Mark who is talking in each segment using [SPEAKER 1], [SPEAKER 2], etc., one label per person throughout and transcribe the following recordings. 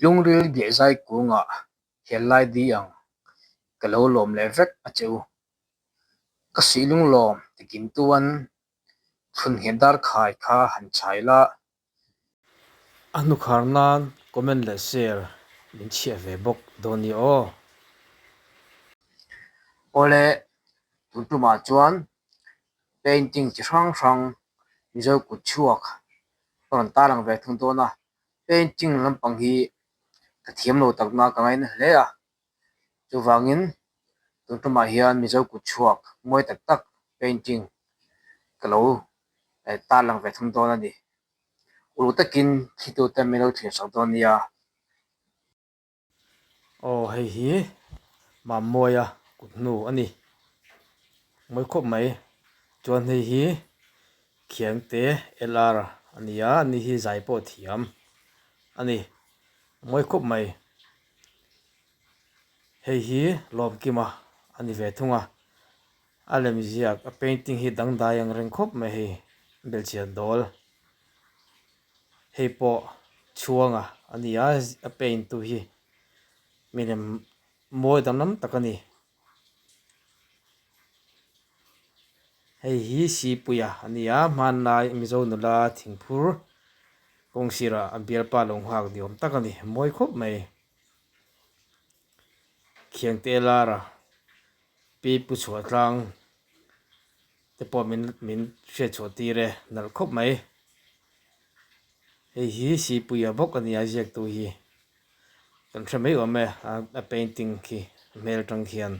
[SPEAKER 1] Lungril biahzai kungah hel lai di ang ka lo lawm leh vek a che u. Ka sih lunglawm tikim tuan chhun nghet dar khai kha han chhai la. A hnukhar nan comment leh share min chhiah ve bawk dawn nia aw. Awle, tun tumah chuan painting chi hrang hrang Mizo kut chhuak ka rawn tarlang ve thung dawn a, painting lampang hi ka thiam lo takna ka ngaina hle a, chuvangin tun tumah hian Mizo kut chhuak mawi tak tak painting ka lo tarlang ve thung dawn a ni. Uluk takin thitute min lo thlir sak dawn nia. Aw hei hi Mamawia kut hnu a ni. Mawi khawp mai. Chuan hei hi Khiangte LR a ni a, ani hi zai pawh thiam a ni. Mawi khawp mai. Hei hi Lawmkima a ni ve thung a. A lem ziak a painting hi dangdai ang reng khawp mai hei belhchian dawl. Hei pawh chhuanga a ni a a paint tu hi milem mawi danglam tak a ni. Hei hi Sipuia a ni a hmanlai Mizo nula thingphur kawng sirah a bialpa lo nghak ni awm tak a ni mawi khawp mai. Khiangte lara pi pu chhuah tlang te pawh min min hriat chhuah tir e nalh khawp mai hei hi Sipuia bawk a ni a ziaktu hi kan hre mai awm e a painting khi a hmel atang khian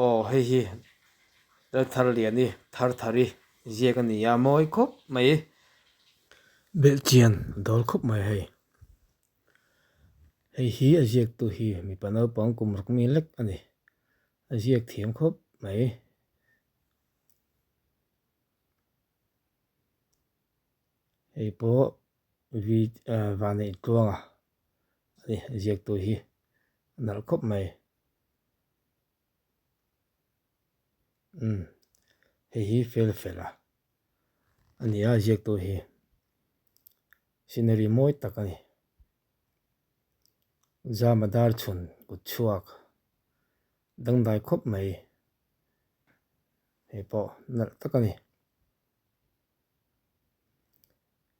[SPEAKER 1] aw hei hi Laltharliani Tharthari ziak a ni a mawi khawp mai belhchian a dawl khawp mai hei. Hei hi a ziaktu hi mipa naupang kum ruk mi lek a ni. A ziak thiam khawp mai. Hei pawh vi ah Vanneih Tluanga a ni a ziaktu hi a nalh khawp mai. Umm hei hi fel fel a a ni a ziaktu hi. Scenery mawi tak a ni. Zama dar chhun kut chhuak dangdai khawp mai hei pawh nalh tak a ni.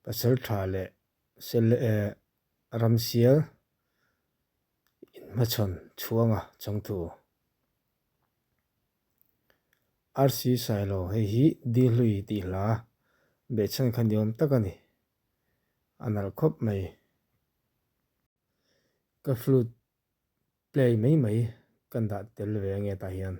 [SPEAKER 1] Pasal tha leh sel eh ramsial inhmachhawn chhuanga changtu. RC Sailo hei hi Dihlui tih hla behchhan kha ni awm tak a ni. A nalh khawp mai. Ka flute play mai mai kan dah tel ve ange tah hian.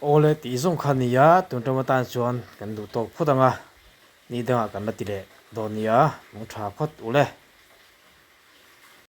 [SPEAKER 1] Awle tih zawng kha nia tun ṭawm atan chuan kan duh tawk phawt ang a, ni dangah kan la ti leh dawn nia, lung ṭha phawt ule.